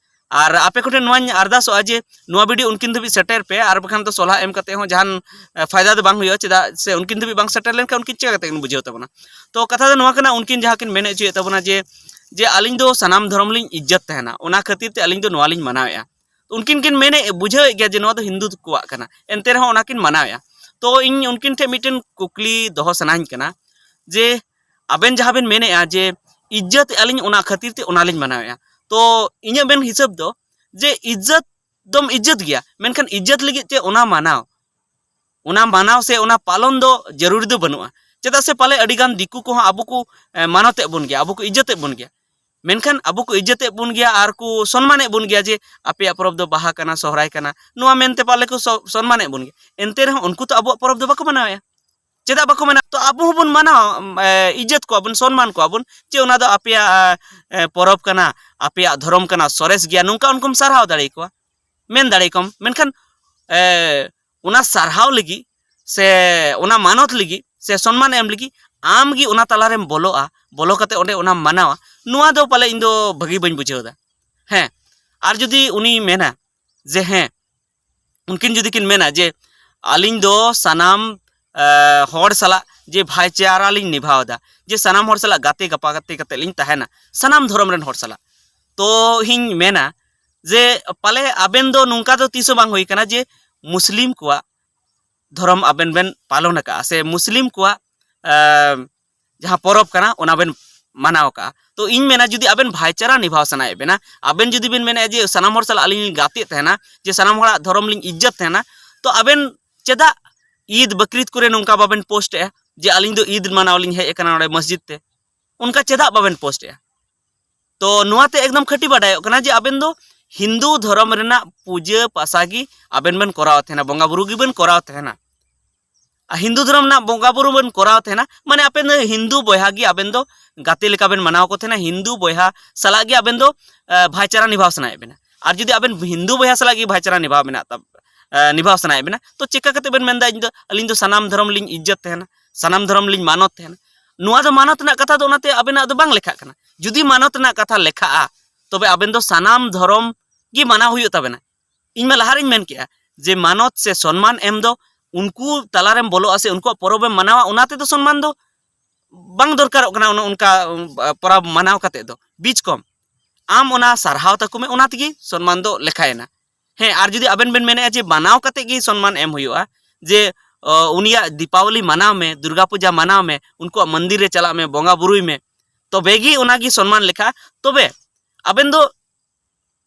ᱟᱨ ᱟᱯᱮ ᱠᱚᱴᱷᱮᱱ ᱱᱚᱣᱟᱧ ᱟᱨᱫᱟᱥᱚᱜᱼᱟ ᱡᱮ ᱱᱚᱣᱟ ᱵᱷᱤᱰᱤᱭᱳ ᱩᱱᱠᱤᱱ ᱫᱷᱟᱹᱵᱤᱡ ᱥᱮᱴᱮᱨ ᱯᱮ, ᱟᱨ ᱵᱟᱠᱷᱟᱱ ᱫᱚ ᱥᱚᱞᱦᱟ ᱮᱢ ᱠᱟᱛᱮ ᱦᱚᱸ ᱡᱟᱦᱟᱱ ᱮ, ᱯᱷᱟᱭᱫᱟ ᱫᱚ ᱵᱟᱝ ᱦᱩᱭᱩᱜᱼᱟ᱾ ᱪᱮᱫᱟᱜ ᱥᱮ ᱩᱱᱠᱤᱱ ᱫᱷᱟᱹᱵᱤᱡ ᱵᱟᱝ ᱥᱮᱴᱮᱨ ᱞᱮᱱᱠᱷᱟᱱ ᱩᱱᱠᱤᱱ ᱪᱤᱠᱟ ᱠᱟᱛᱮ ᱠᱤᱱ ᱵᱩᱡᱷᱟᱹᱣ ᱛᱟᱵᱚᱱᱟ? ᱛᱚ ᱠᱟᱛᱷᱟ ᱫᱚ ᱱᱚᱣᱟ ᱠᱟᱱᱟ, ᱩᱱᱠᱤᱱ ᱡᱟᱦᱟᱸ ᱠᱤᱱ ᱢᱮᱱ ᱦᱚᱪᱚᱭᱮᱫ ᱛᱟᱵᱚᱱᱟ ᱡᱮ ᱡᱮ ᱟᱹᱞᱤᱧ ᱫᱚ ᱥᱟᱱᱟᱢ ᱫᱷᱚᱨᱚᱢ ᱞᱤᱧ ᱤᱡᱽᱡᱚᱛ ᱛᱟᱦᱮᱱᱟ, ᱚᱱᱟ ᱠᱷᱟᱹᱛᱤᱨ ᱛᱮ ᱟᱹᱞᱤᱧ ᱫᱚ ᱱᱚᱣᱟ ᱞᱤᱧ ᱢᱟᱱᱟᱣᱮᱫᱼᱟ᱾ ᱩᱱᱠᱤᱱ ᱠᱤᱱ ᱢᱮᱱᱮᱫ, ᱵᱩᱡᱷᱟᱹᱣᱮᱫ ᱜᱮᱭᱟ ᱡᱮ ᱱᱚᱣᱟ ᱫᱚ ᱦᱤᱱᱫᱩ ᱠᱚᱣᱟᱜ ᱠᱟᱱᱟ, ᱮᱱᱛᱮ ᱨᱮᱦᱚᱸ ᱚᱱᱟ ᱠᱤᱱ ᱢᱟᱱᱟᱣᱮᱫᱼᱟ᱾ ᱛᱚ ᱤᱧ ᱩᱱᱠᱤᱱ ᱴᱷᱮᱱ ᱢᱤᱫᱴᱮᱱ ᱠᱩᱠᱞᱤ ᱫᱚᱦᱚ ᱥᱟᱱᱟᱧ ᱠᱟᱱᱟ ᱡᱮ ᱟᱵᱮᱱ ᱡᱟᱦᱟᱸ ᱵᱮᱱ ᱢᱮᱱᱮᱫᱼᱟ ᱡᱮ ᱤᱡᱽᱡᱚᱛ ᱮᱫᱼᱟ ᱞᱤᱧ, ᱚᱱᱟ ᱠᱷᱟᱹᱛᱤᱨ ᱛᱮ ᱚᱱᱟ ᱞᱤᱧ ᱢᱟᱱᱟᱣᱮᱫᱼᱟ᱾ ᱛᱚ ᱤᱧᱟᱹᱜ ᱢᱮᱱ ᱦᱤᱥᱟᱹᱵ ᱫᱚ ᱡᱮ ᱤᱡᱽᱡᱚᱛ ᱫᱚᱢ ᱤᱡᱽᱡᱚᱛ ᱜᱮᱭᱟ, ᱢᱮᱱᱠᱷᱟᱱ ᱤᱡᱽᱡᱚᱛ ᱞᱟᱹᱜᱤᱫ ᱪᱮᱫ ᱚᱱᱟ ᱢᱟᱱᱟᱣ, ᱚᱱᱟ ᱢᱟᱱᱟᱣ ᱥᱮ ᱚᱱᱟ ᱯᱟᱞᱚᱱ ᱫᱚ ᱡᱟᱹᱨᱩᱲᱤ ᱫᱚ ᱵᱟᱹᱱᱩᱜᱼᱟ᱾ ᱪᱮᱫᱟᱜ ᱥᱮ ᱯᱟᱞᱮ ᱟᱹᱰᱤᱜᱟᱱ ᱫᱤᱠᱩ ᱠᱚᱦᱚᱸ ᱟᱵᱚ ᱠᱚ ᱮ, ᱢᱟᱱᱚᱛᱮᱫ ᱵᱚᱱ ᱜᱮᱭᱟ, ᱟᱵᱚ ᱠᱚ ᱤᱡᱽᱡᱚᱛᱮᱫ ᱵᱚᱱ ᱜᱮᱭᱟ, ᱢᱮᱱᱠᱷᱟᱱ ᱟᱵᱚ ᱠᱚ ᱤᱡᱽᱡᱚᱛᱮᱫ ᱵᱚᱱ ᱜᱮᱭᱟ ᱟᱨ ᱠᱚ ᱥᱚᱱᱢᱟᱱᱮᱫ ᱵᱚᱱ ᱜᱮᱭᱟ ᱡᱮ ᱟᱯᱮᱭᱟᱜ ᱯᱚᱨᱚᱵᱽ ᱫᱚ ᱵᱟᱦᱟ ᱠᱟᱱᱟ, ᱥᱚᱦᱨᱟᱭ ᱠᱟᱱᱟ, ᱱᱚᱣᱟ ᱢᱮᱱᱛᱮ ᱯᱟᱞᱮ ᱠᱚ ᱥᱚ- ᱥᱚᱱᱢᱟᱱᱮᱫ ᱵᱚᱱ ᱜᱮᱭᱟ᱾ ᱮᱱᱛᱮ ᱨᱮᱦᱚᱸ ᱩᱱᱠᱩ ᱛᱚ ᱟᱵᱚᱣᱟᱜ ᱯᱚᱨᱚᱵᱽ ᱫᱚ ᱵᱟᱠᱚ ᱢᱟᱱᱟᱣᱮᱫᱼᱟ᱾ ᱪᱮᱫᱟᱜ ᱵᱟᱠᱚ ᱢᱮᱱᱟ? ᱛᱚ ᱟᱵᱚ ᱦᱚᱸᱵᱚᱱ ᱢᱟᱱᱟᱣᱟ, ᱮ, ᱤᱡᱽᱡᱚᱛ ᱠᱚᱣᱟ ᱵᱚᱱ, ᱥᱚᱱᱢᱟᱱ ᱠᱚᱣᱟ ᱵᱚᱱ, ᱡᱮ ᱚᱱᱟ ᱫᱚ ᱟᱯᱮᱭᱟᱜ, ᱮ, ᱯᱚᱨᱚᱵᱽ ᱠᱟᱱᱟ, ᱟᱯᱮᱭᱟᱜ ᱫᱷᱚᱨᱚᱢ ᱠᱟᱱᱟ, ᱥᱚᱨᱮᱥ ᱜᱮᱭᱟ, ᱱᱚᱝᱠᱟ ᱩᱱᱠᱩᱢ ᱥᱟᱨᱦᱟᱣ ᱫᱟᱲᱮ ᱟᱠᱚᱣᱟ, ᱢᱮᱱ ᱫᱟᱲᱮ ᱟᱠᱚᱣᱟᱢ᱾ ᱢᱮᱱᱠᱷᱟᱱ, ᱮ, ᱚᱱᱟ ᱥᱟᱨᱦᱟᱣ ᱞᱟᱹᱜᱤᱫ ᱥᱮ ᱚᱱᱟ ᱢᱟᱱᱚᱛ ᱞᱟᱹᱜᱤᱫ ᱥᱮ ᱥᱚᱱᱢᱟᱱ ᱮᱢ ᱞᱟᱹᱜᱤᱫ ᱟᱢ ᱜᱮ ᱚᱱᱟ ᱛᱟᱞᱟᱨᱮᱢ ᱵᱚᱞᱚᱜᱼᱟ, ᱵᱚᱞᱚ ᱠᱟᱛᱮ ᱚᱸᱰᱮ ᱚᱱᱟᱢ ᱢᱟᱱᱟᱣᱟ, ᱱᱚᱣᱟ ᱫᱚ ᱯᱟᱞᱮ ᱤᱧ ᱫᱚ ᱵᱷᱟᱹᱜᱤ ᱵᱟᱹᱧ ᱵᱩᱡᱷᱟᱹᱣ ᱮᱫᱟ᱾ ᱦᱮᱸ, ᱟᱨ ᱡᱩᱫᱤ ᱩᱱᱤ ᱢᱮᱱᱟ ᱡᱮ ᱦᱮᱸ, ᱩᱱᱠᱤᱱ ᱡᱩᱫᱤ ᱠᱤᱱ ᱢᱮᱱᱟ ᱡᱮ ᱟᱹᱞᱤᱧ ᱫᱚ ᱥᱟᱱᱟᱢ, ᱮ, ᱦᱚᱲ ᱥᱟᱞᱟᱜ ᱡᱮ ᱵᱷᱟᱭᱪᱟᱨᱟ ᱞᱤᱧ ᱱᱤᱵᱷᱟᱣ ᱮᱫᱟ, ᱡᱮ ᱥᱟᱱᱟᱢ ᱦᱚᱲ ᱥᱟᱞᱟᱜ ᱜᱟᱛᱮ ᱜᱟᱯᱟ ᱜᱟᱛᱮ ᱠᱟᱛᱮ ᱞᱤᱧ ᱛᱟᱦᱮᱱᱟ, ᱥᱟᱱᱟᱢ ᱫᱷᱚᱨᱚᱢ ᱨᱮᱱ ᱦᱚᱲ ᱥᱟᱞᱟᱜ, ᱛᱚ ᱤᱧ ᱢᱮᱱᱟ ᱡᱮ ᱯᱟᱞᱮ ᱟᱵᱮᱱ ᱫᱚ ᱱᱚᱝᱠᱟ ᱫᱚ ᱛᱤᱥ ᱦᱚᱸ ᱵᱟᱝ ᱦᱩᱭ ᱠᱟᱱᱟ ᱡᱮ ᱢᱩᱥᱞᱤᱢ ᱠᱚᱣᱟᱜ ᱫᱷᱚᱨᱚᱢ ᱟᱵᱮᱱ ᱵᱮᱱ ᱯᱟᱞᱚᱱ ᱟᱠᱟᱫᱼᱟ ᱥᱮ ᱢᱩᱥᱞᱤᱢ ᱠᱚᱣᱟᱜ, ᱮ, ᱡᱟᱦᱟᱸ ᱯᱚᱨᱚᱵᱽ ᱠᱟᱱᱟ ᱚᱱᱟ ᱵᱮᱱ ᱢᱟᱱᱟᱣ ᱟᱠᱟᱫᱼᱟ᱾ ᱛᱚ ᱤᱧ ᱢᱮᱱᱟ ᱡᱩᱫᱤ ᱟᱵᱮᱱ ᱵᱷᱟᱭᱪᱟᱨᱟ ᱱᱤᱵᱷᱟᱣ ᱥᱟᱱᱟᱭᱮᱫ ᱵᱮᱱᱟ, ᱟᱵᱮᱱ ᱡᱩᱫᱤ ᱵᱮᱱ ᱢᱮᱱᱮᱫᱼᱟ ᱡᱮ ᱥᱟᱱᱟᱢ ᱦᱚᱲ ᱥᱟᱞᱟᱜ ᱟᱹᱞᱤᱧ ᱞᱤᱧ ᱜᱟᱛᱮᱜ ᱛᱟᱦᱮᱱᱟ, ᱡᱮ ᱥᱟᱱᱟᱢ ᱦᱚᱲᱟᱜ ᱫᱷᱚᱨᱚᱢ ᱞᱤᱧ ᱤᱡᱽᱡᱚᱛ ᱛᱟᱦᱮᱱᱟ, ᱛᱚ ᱟᱵᱮᱱ ᱪᱮᱫᱟᱜ ᱤᱫ ᱵᱟᱠᱨᱤᱫ ᱠᱚᱨᱮ ᱱᱚᱝᱠᱟ ᱵᱟᱵᱮᱱ ᱯᱳᱥᱴ ᱮᱫᱼᱟ ᱡᱮ ᱟᱹᱞᱤᱧ ᱫᱚ ᱤᱫ ᱢᱟᱱᱟᱣ ᱞᱤᱧ ᱦᱮᱡ ᱟᱠᱟᱱᱟ ᱱᱚᱰᱮ ᱢᱚᱥᱡᱤᱫ ᱛᱮ? ᱚᱱᱠᱟ ᱪᱮᱫᱟᱜ ᱵᱟᱵᱮᱱ ᱯᱳᱥᱴ ᱮᱫᱼᱟ? ᱛᱚ ᱱᱚᱣᱟᱛᱮ ᱮᱠᱫᱚᱢ ᱠᱷᱟᱹᱴᱤ ᱵᱟᱰᱟᱭᱚᱜ ᱠᱟᱱᱟ ᱡᱮ ᱟᱵᱮᱱ ᱫᱚ ᱦᱤᱱᱫᱩ ᱫᱷᱚᱨᱚᱢ ᱨᱮᱱᱟᱜ ᱯᱩᱡᱟᱹ ᱯᱟᱥᱟ ᱜᱮ ᱟᱵᱮᱱ ᱵᱮᱱ ᱠᱚᱨᱟᱣ ᱛᱟᱦᱮᱱᱟ, ᱵᱚᱸᱜᱟ ᱵᱩᱨᱩ ᱜᱮᱵᱮᱱ ᱠᱚᱨᱟᱣ ᱛᱟᱦᱮᱱᱟ᱾ ᱟᱨ ᱦᱤᱱᱫᱩ ᱫᱷᱚᱨᱚᱢ ᱨᱮᱱᱟᱜ ᱵᱚᱸᱜᱟ ᱵᱩᱨᱩ ᱵᱮᱱ ᱠᱚᱨᱟᱣ ᱛᱟᱦᱮᱱᱟ, ᱢᱟᱱᱮ ᱟᱵᱮᱱ ᱫᱚ ᱦᱤᱱᱫᱩ ᱵᱚᱭᱦᱟ ᱜᱮ ᱟᱵᱮᱱ ᱫᱚ ᱜᱟᱛᱮ ᱞᱮᱠᱟ ᱵᱮᱱ ᱢᱟᱱᱟᱣ ᱠᱚ ᱛᱟᱦᱮᱱᱟ, ᱦᱤᱱᱫᱩ ᱵᱚᱭᱦᱟ ᱥᱟᱞᱟᱜ ᱜᱮ ᱟᱵᱮᱱ ᱫᱚ, ᱮ, ᱵᱷᱟᱭᱪᱟᱨᱟ ᱱᱤᱵᱷᱟᱣ ᱥᱟᱱᱟᱭᱮᱫ ᱵᱮᱱᱟ᱾ ᱟᱨ ᱡᱩᱫᱤ ᱟᱵᱮᱱ ᱦᱤᱱᱫᱩ ᱵᱚᱭᱦᱟ ᱥᱟᱞᱟᱜ ᱜᱮ ᱵᱷᱟᱭᱪᱟᱨᱟ ᱱᱤᱵᱷᱟᱣ ᱢᱮᱱᱟᱜ ᱛᱟᱵ-, ᱮ, ᱱᱤᱵᱷᱟᱣ ᱥᱟᱱᱟᱭᱮᱫ ᱵᱮᱱᱟ, ᱛᱚ ᱪᱮᱠᱟ ᱠᱟᱛᱮ ᱵᱮᱱ ᱢᱮᱱᱫᱟ ᱤᱧ ᱫᱚ, ᱟᱹᱞᱤᱧ ᱫᱚ ᱥᱟᱱᱟᱢ ᱫᱷᱚᱨᱚᱢ ᱞᱤᱧ ᱤᱡᱽᱡᱚᱛ ᱛᱟᱦᱮᱱᱟ, ᱥᱟᱱᱟᱢ ᱫᱷᱚᱨᱚᱢ ᱞᱤᱧ ᱢᱟᱱᱚᱛ ᱛᱟᱦᱮᱱᱟ? ᱱᱚᱣᱟ ᱫᱚ ᱢᱟᱱᱚᱛ ᱨᱮᱱᱟᱜ ᱠᱟᱛᱷᱟ ᱫᱚ ᱚᱱᱟᱛᱮ ᱟᱵᱮᱱᱟᱜ ᱫᱚ ᱵᱟᱝ ᱞᱮᱠᱷᱟᱜ ᱠᱟᱱᱟ᱾ ᱡᱩᱫᱤ ᱢᱟᱱᱚᱛ ᱨᱮᱱᱟᱜ ᱠᱟᱛᱷᱟ ᱞᱮᱠᱷᱟᱜᱼᱟ, ᱛᱚᱵᱮ ᱟᱵᱮᱱ ᱫᱚ ᱥᱟᱱᱟᱢ ᱫᱷᱚᱨᱚᱢ ᱜᱮ ᱢᱟᱱᱟᱣ ᱦᱩᱭᱩᱜ ᱛᱟᱵᱮᱱᱟ᱾ ᱤᱧ ᱢᱟ ᱞᱟᱦᱟ ᱨᱮᱧ ᱢᱮᱱ ᱠᱮᱜᱼᱟ ᱡᱮ ᱢᱟᱱᱚᱛ ᱥᱮ ᱥᱚᱱᱢᱟᱱ ᱮᱢ ᱫᱚ ᱩᱱᱠᱩ ᱛᱟᱞᱟᱨᱮᱢ ᱵᱚᱞᱚᱜᱼᱟ ᱥᱮ ᱩᱱᱠᱩᱣᱟᱜ ᱯᱚᱨᱚᱵᱽ ᱮᱢ ᱢᱟᱱᱟᱣᱟ, ᱚᱱᱟ ᱛᱮᱫᱚ ᱥᱚᱱᱢᱟᱱ ᱫᱚ ᱵᱟᱝ ᱫᱚᱨᱠᱟᱨᱚᱜ ᱠᱟᱱᱟ᱾ ᱚᱱᱟ ᱚᱱᱠᱟ, ᱩᱢ, ᱯᱚᱨᱚᱵᱽ ᱢᱟᱱᱟᱣ ᱠᱟᱛᱮ ᱫᱚ ᱵᱤᱪ ᱠᱚᱢ ᱟᱢ ᱚᱱᱟ ᱥᱟᱨᱦᱟᱣ ᱛᱟᱠᱚ ᱢᱮ, ᱚᱱᱟ ᱛᱮᱜᱮ ᱥᱚᱱᱢᱟᱱ ᱫᱚ ᱞᱮᱠᱷᱟᱭᱮᱱᱟ᱾ ᱦᱮᱸ, ᱟᱨ ᱡᱩᱫᱤ ᱟᱵᱮᱱ ᱵᱮᱱ ᱢᱮᱱᱮᱫᱼᱟ ᱡᱮ ᱢᱟᱱᱟᱣ ᱠᱟᱛᱮ ᱜᱮ ᱥᱚᱱᱢᱟᱱ ᱮᱢ ᱦᱩᱭᱩᱜᱼᱟ, ᱡᱮ, ᱚ, ᱩᱱᱤᱭᱟᱜ ᱫᱤᱯᱟᱵᱚᱞᱤ ᱢᱟᱱᱟᱣ ᱢᱮ, ᱫᱩᱨᱜᱟ ᱯᱩᱡᱟ ᱢᱟᱱᱟᱣ ᱢᱮ, ᱩᱱᱠᱩᱣᱟᱜ ᱢᱚᱱᱫᱤᱨ ᱨᱮ ᱪᱟᱞᱟᱜ ᱢᱮ, ᱵᱚᱸᱜᱟ ᱵᱩᱨᱩᱭ ᱢᱮ, ᱛᱚᱵᱮ ᱜᱮ ᱚᱱᱟ ᱜᱮ ᱥᱚᱱᱢᱟᱱ ᱞᱮᱠᱷᱟᱜᱼᱟ᱾ ᱛᱚᱵᱮ ᱟᱵᱮᱱ ᱫᱚ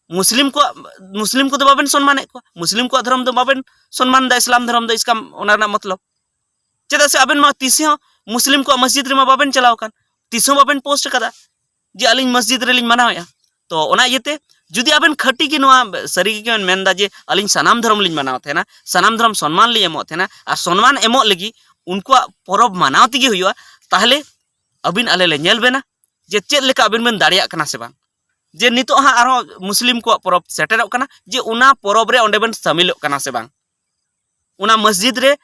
ᱢᱩᱥᱞᱤᱢ ᱠᱚᱣᱟᱜ, ᱢᱩᱥᱞᱤᱢ ᱠᱚᱫᱚ ᱵᱟᱵᱮᱱ ᱥᱚᱱᱢᱟᱱᱮᱫ ᱠᱚᱣᱟ, ᱢᱩᱥᱞᱤᱢ ᱠᱚᱣᱟᱜ ᱫᱷᱚᱨᱚᱢ ᱫᱚ ᱵᱟᱵᱮᱱ ᱥᱚᱱᱢᱟᱱ ᱮᱫᱟ, ᱤᱥᱞᱟᱢ ᱫᱷᱚᱨᱚᱢ ᱫᱚ᱾ ᱤᱥᱠᱟᱢ ᱚᱱᱟ ᱨᱮᱱᱟᱜ ᱢᱚᱛᱞᱚᱵ, ᱪᱮᱫᱟᱜ ᱥᱮ ᱟᱵᱮᱱ ᱢᱟ ᱛᱤᱥ ᱦᱚᱸ ᱢᱩᱥᱞᱤᱢ ᱠᱚᱣᱟᱜ ᱢᱚᱥᱡᱤᱫ ᱨᱮᱢᱟ ᱵᱟᱵᱮᱱ ᱪᱟᱞᱟᱣ ᱟᱠᱟᱱ, ᱛᱤᱥ ᱦᱚᱸ ᱵᱟᱵᱮᱱ ᱯᱳᱥᱴ ᱟᱠᱟᱫᱟ ᱡᱮ ᱟᱹᱞᱤᱧ ᱢᱚᱥᱡᱤᱫ ᱨᱮᱞᱤᱧ ᱢᱟᱱᱟᱣᱮᱫᱼᱟ᱾ ᱛᱚ ᱚᱱᱟ ᱤᱭᱟᱹᱛᱮ ᱡᱩᱫᱤ ᱟᱵᱮᱱ ᱠᱷᱟᱹᱴᱤ ᱜᱮ ᱱᱚᱣᱟ ᱥᱟᱹᱨᱤ ᱜᱮ ᱵᱮᱱ ᱢᱮᱱᱫᱟ ᱡᱮ ᱟᱹᱞᱤᱧ ᱥᱟᱱᱟᱢ ᱫᱷᱚᱨᱚᱢ ᱞᱤᱧ ᱢᱟᱱᱟᱣ ᱛᱟᱦᱮᱱᱟ, ᱥᱟᱱᱟᱢ ᱫᱷᱚᱨᱚᱢ ᱥᱚᱱᱢᱟᱱ ᱞᱤᱧ ᱮᱢᱚᱜ ᱛᱟᱦᱮᱱᱟ, ᱟᱨ ᱥᱚᱱᱢᱟᱱ ᱮᱢᱚᱜ ᱞᱟᱹᱜᱤᱫ ᱩᱱᱠᱩᱣᱟᱜ ᱯᱚᱨᱚᱵᱽ ᱢᱟᱱᱟᱣ ᱛᱮᱜᱮ ᱦᱩᱭᱩᱜᱼᱟ, ᱛᱟᱦᱚᱞᱮ ᱟᱹᱵᱤᱱ ᱟᱞᱮ ᱞᱮ ᱧᱮᱞ ᱵᱮᱱᱟ ᱡᱮ ᱪᱮᱫ ᱞᱮᱠᱟ ᱟᱹᱵᱤᱱ ᱵᱮᱱ ᱫᱟᱲᱮᱭᱟᱜ ᱠᱟᱱᱟ ᱥᱮ ᱵᱟᱝ᱾ ᱡᱮ ᱱᱤᱛᱚᱜ ᱦᱟᱸᱜ ᱟᱨᱦᱚᱸ ᱢᱩᱥᱞᱤᱢ ᱠᱚᱣᱟᱜ ᱯᱚᱨᱚᱵᱽ ᱥᱮᱴᱮᱨᱚᱜ ᱠᱟᱱᱟ, ᱡᱮ ᱚᱱᱟ ᱯᱚᱨᱚᱵᱽ ᱨᱮ ᱚᱸᱰᱮ ᱵᱮᱱ ᱥᱟᱢᱤᱞᱚᱜ ᱠᱟᱱᱟ ᱥᱮ ᱵᱟᱝ, ᱚᱱᱟ ᱢᱚᱥᱡᱤᱫ ᱨᱮ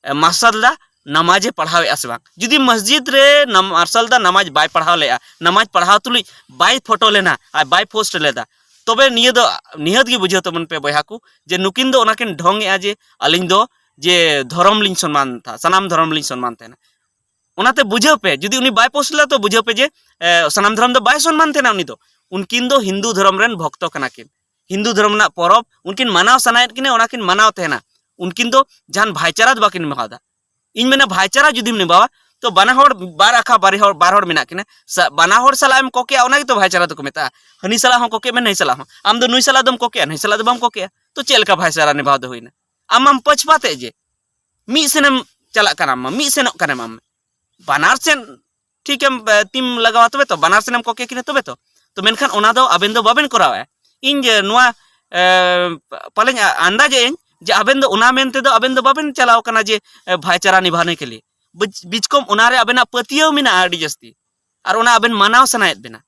ᱮ, ᱢᱟᱨᱥᱟᱞ ᱫᱟ ᱱᱟᱢᱟᱡᱽ ᱮ ᱯᱟᱲᱦᱟᱣᱮᱫᱼᱟ ᱥᱮ ᱵᱟᱝ᱾ ᱡᱩᱫᱤ ᱢᱚᱥᱡᱤᱫ ᱨᱮ ᱱᱟᱢ-, ᱢᱟᱨᱥᱟᱞ ᱫᱟ ᱱᱟᱢᱟᱡᱽ ᱵᱟᱭ ᱯᱟᱲᱦᱟᱣ ᱞᱮᱫᱼᱟ, ᱱᱟᱢᱟᱡᱽ ᱯᱟᱲᱦᱟᱣ ᱛᱩᱞᱩᱡ ᱵᱟᱭ ᱯᱷᱳᱴᱳ ᱞᱮᱱᱟ ᱟᱨ ᱵᱟᱭ ᱯᱳᱥᱴ ᱞᱮᱫᱟ, ᱛᱚᱵᱮ ᱱᱤᱭᱟᱹ ᱫᱚ ᱱᱤᱦᱟᱹᱛ ᱜᱮ ᱵᱩᱡᱷᱟᱹᱣ ᱛᱟᱵᱚᱱ ᱯᱮ ᱵᱚᱭᱦᱟ ᱠᱚ, ᱡᱮ ᱱᱩᱠᱤᱱ ᱫᱚ ᱚᱱᱟᱠᱤᱱ ᱰᱷᱚᱝ ᱮᱫᱼᱟ ᱡᱮ ᱟᱹᱞᱤᱧ ᱫᱚ ᱡᱮ ᱫᱷᱚᱨᱚᱢ ᱞᱤᱧ ᱥᱚᱱᱢᱟᱱ ᱛᱟᱦᱮᱸ, ᱥᱟᱱᱟᱢ ᱫᱷᱚᱨᱚᱢ ᱞᱤᱧ ᱥᱚᱱᱢᱟᱱ ᱛᱟᱦᱮᱱᱟ᱾ ᱚᱱᱟᱛᱮ ᱵᱩᱡᱷᱟᱹᱣ ᱯᱮ, ᱡᱩᱫᱤ ᱩᱱᱤ ᱵᱟᱭ ᱯᱳᱥᱴ ᱞᱮᱫᱟ ᱛᱚ ᱵᱩᱡᱷᱟᱹᱣ ᱯᱮ ᱡᱮ ᱮ, ᱥᱟᱱᱟᱢ ᱫᱷᱚᱨᱚᱢ ᱫᱚ ᱵᱟᱭ ᱥᱚᱱᱢᱟᱱ ᱛᱟᱦᱮᱱᱟ ᱩᱱᱤ ᱫᱚ᱾ ᱩᱱᱠᱤᱱ ᱫᱚ ᱦᱤᱱᱫᱩ ᱫᱷᱚᱨᱚᱢ ᱨᱮᱱ ᱵᱷᱚᱠᱛᱚ ᱠᱟᱱᱟ ᱠᱤᱱ᱾ ᱦᱤᱱᱫᱩ ᱫᱷᱚᱨᱚᱢ ᱨᱮᱱᱟᱜ ᱯᱚᱨᱚᱵᱽ ᱩᱱᱠᱤᱱ ᱢᱟᱱᱟᱣ ᱥᱟᱱᱟᱭᱮᱫ ᱠᱤᱱᱟ, ᱚᱱᱟ ᱠᱤᱱ ᱢᱟᱱᱟᱣ ᱛᱟᱦᱮᱱᱟ᱾ ᱩᱱᱠᱤᱱ ᱫᱚ ᱡᱟᱦᱟᱱ ᱵᱷᱟᱭᱪᱟᱨᱟ ᱫᱚ ᱵᱟᱹᱠᱤᱱ ᱱᱤᱵᱷᱟᱣ ᱮᱫᱟ᱾ ᱤᱧ ᱢᱮᱱᱟ ᱵᱷᱟᱭᱪᱟᱨᱟ ᱡᱩᱫᱤᱢ ᱱᱤᱵᱷᱟᱣᱟ ᱛᱚ ᱵᱟᱱᱟ ᱦᱚᱲ, ᱵᱟᱨ ᱟᱠᱷᱟ ᱵᱟᱨ ᱦᱚᱲ, ᱵᱟᱨ ᱦᱚᱲ ᱢᱮᱱᱟᱜ ᱠᱤᱱᱟ, ᱥᱟ-, ᱵᱟᱱᱟ ᱦᱚᱲ ᱥᱟᱞᱟᱜ ᱮᱢ ᱠᱚᱠᱮᱭᱟ, ᱚᱱᱟ ᱜᱮᱛᱚ ᱵᱷᱟᱭᱪᱟᱨᱟ ᱫᱚᱠᱚ ᱢᱮᱛᱟᱜᱼᱟ᱾ ᱦᱟᱹᱱᱤ ᱥᱟᱞᱟᱜ ᱦᱚᱸ ᱠᱚᱠᱮ ᱢᱮ, ᱱᱟᱹᱭ ᱥᱟᱞᱟᱜ ᱦᱚᱸ᱾ ᱟᱢ ᱫᱚ ᱱᱩᱭ ᱥᱟᱞᱟᱜ ᱫᱚᱢ ᱠᱚᱠᱮᱭᱟ, ᱱᱟᱹᱭ ᱥᱟᱞᱟᱜ ᱫᱚ ᱵᱟᱢ ᱠᱚᱠᱮᱭᱟ, ᱛᱚ ᱪᱮᱫ ᱞᱮᱠᱟ ᱵᱷᱟᱭᱪᱟᱨᱟ ᱱᱤᱵᱷᱟᱣ ᱫᱚ ᱦᱩᱭᱱᱟ? ᱟᱢ ᱢᱟᱢ ᱯᱟᱹᱪᱷᱯᱟᱛᱮᱫ ᱡᱮ ᱢᱤᱫ ᱥᱮᱱᱮᱢ ᱪᱟᱞᱟᱜ ᱠᱟᱱᱟ, ᱟᱢ ᱢᱟ ᱢᱤᱫ ᱥᱮᱱᱚᱜ ᱠᱟᱱᱟᱢ, ᱟᱢ ᱵᱟᱱᱟᱨ ᱥᱮᱱ ᱴᱷᱤᱠ ᱮᱢ, ᱮ, ᱛᱤᱢ ᱞᱟᱜᱟᱣᱟ ᱛᱚᱵᱮ ᱛᱚ, ᱵᱟᱱᱟᱨ ᱥᱮᱱᱮᱢ ᱠᱚᱠᱮ ᱠᱤᱱᱟ ᱛᱚᱵᱮ ᱛᱚ᱾ ᱛᱚ ᱢᱮᱱᱠᱷᱟᱱ ᱚᱱᱟ ᱫᱚ ᱟᱵᱮᱱ ᱫᱚ ᱵᱟᱵᱮᱱ ᱠᱚᱨᱟᱣᱮᱫᱼᱟ᱾ ᱤᱧ ᱡᱮ ᱱᱚᱣᱟ, ᱮ, ᱯᱟᱞᱮᱧ ᱟ-, ᱟᱱᱫᱟᱡᱮᱫ ᱟᱹᱧ ᱡᱮ ᱟᱵᱮᱱ ᱫᱚ ᱚᱱᱟ ᱢᱮᱱ ᱛᱮᱫᱚ ᱟᱵᱮᱱ ᱫᱚ ᱵᱟᱵᱮᱱ ᱪᱟᱞᱟᱣ ᱠᱟᱱᱟ ᱡᱮ, ᱮ, ᱵᱷᱟᱭᱪᱟᱨᱟ ᱱᱤᱵᱷᱟᱱᱮ ᱠᱮ ᱞᱤᱭᱮ᱾ ᱵᱤᱪ-, ᱵᱤᱪᱠᱚᱢ ᱚᱱᱟᱨᱮ ᱟᱵᱮᱱᱟᱜ ᱯᱟᱹᱛᱭᱟᱹᱣ ᱢᱮᱱᱟᱜᱼᱟ ᱟᱹᱰᱤ ᱡᱟᱹᱥᱛᱤ, ᱟᱨ ᱚᱱᱟ ᱟᱵᱮᱱ ᱢᱟᱱᱟᱣ ᱥᱟᱱᱟᱭᱮᱫ ᱵᱮᱱᱟ᱾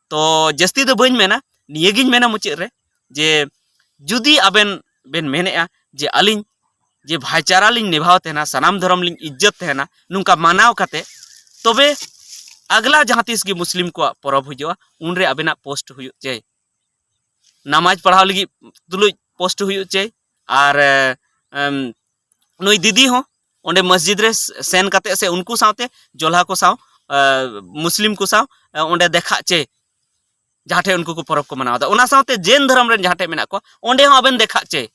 ᱛᱚ ᱡᱟᱹᱥᱛᱤ ᱫᱚ ᱵᱟᱹᱧ ᱢᱮᱱᱟ, ᱱᱤᱭᱟᱹᱜᱤᱧ ᱢᱮᱱᱟ ᱢᱩᱪᱟᱹᱫ ᱨᱮ ᱡᱮ ᱡᱩᱫᱤ ᱟᱵᱮᱱ ᱵᱮᱱ ᱢᱮᱱᱮᱫᱼᱟ ᱡᱮ ᱟᱹᱞᱤᱧ ᱡᱮ ᱵᱷᱟᱭᱪᱟᱨᱟ ᱞᱤᱧ ᱱᱤᱵᱷᱟᱣ ᱛᱟᱦᱮᱱᱟ, ᱥᱟᱱᱟᱢ ᱫᱷᱚᱨᱚᱢ ᱞᱤᱧ ᱤᱡᱽᱡᱚᱛ ᱛᱟᱦᱮᱱᱟ, ᱱᱚᱝᱠᱟ ᱢᱟᱱᱟᱣ ᱠᱟᱛᱮ, ᱛᱚᱵᱮ ᱟᱜᱽᱞᱟ ᱡᱟᱦᱟᱸ ᱛᱤᱥ ᱜᱮ ᱢᱩᱥᱞᱤᱢ ᱠᱚᱣᱟᱜ ᱯᱚᱨᱚᱵᱽ ᱦᱤᱡᱩᱜᱼᱟ, ᱩᱱᱨᱮ ᱟᱵᱮᱱᱟᱜ ᱯᱳᱥᱴ ᱦᱩᱭᱩᱜ ᱪᱟᱹᱭ᱾ ᱱᱟᱢᱟᱡᱽ ᱯᱟᱲᱦᱟᱣ ᱞᱟᱹᱜᱤᱫ ᱛᱩᱞᱩᱡ ᱯᱳᱥᱴ ᱦᱩᱭᱩᱜ ᱪᱟᱹᱭ᱾ ᱟᱨ, ᱮ, ᱮᱢ, ᱱᱩᱭ ᱫᱤᱫᱤ ᱦᱚᱸ ᱚᱸᱰᱮ ᱢᱚᱥᱡᱤᱫ ᱨᱮ ᱥᱮᱱ ᱠᱟᱛᱮ ᱥᱮ ᱩᱱᱠᱩ ᱥᱟᱶᱛᱮ ᱡᱚᱞᱦᱟ ᱠᱚ ᱥᱟᱶ, ᱮ, ᱢᱩᱥᱞᱤᱢ ᱠᱚ ᱥᱟᱶ, ᱮ, ᱚᱸᱰᱮ ᱫᱮᱠᱷᱟᱜ ᱪᱟᱹᱭ, ᱡᱟᱦᱟᱸ ᱴᱷᱮᱱ ᱩᱱᱠᱩ ᱠᱚ ᱯᱚᱨᱚᱵᱽ ᱠᱚ ᱢᱟᱱᱟᱣ ᱮᱫᱟ᱾ ᱚᱱᱟ ᱥᱟᱶᱛᱮ ᱡᱮᱱ ᱫᱷᱚᱨᱚᱢ ᱨᱮᱱ ᱡᱟᱦᱟᱸ ᱴᱷᱮᱱ ᱢᱮᱱᱟᱜ ᱠᱚᱣᱟ, ᱚᱸᱰᱮ ᱦᱚᱸ ᱟᱵᱮᱱ ᱫᱮᱠᱷᱟᱜ ᱪᱟᱹᱭ᱾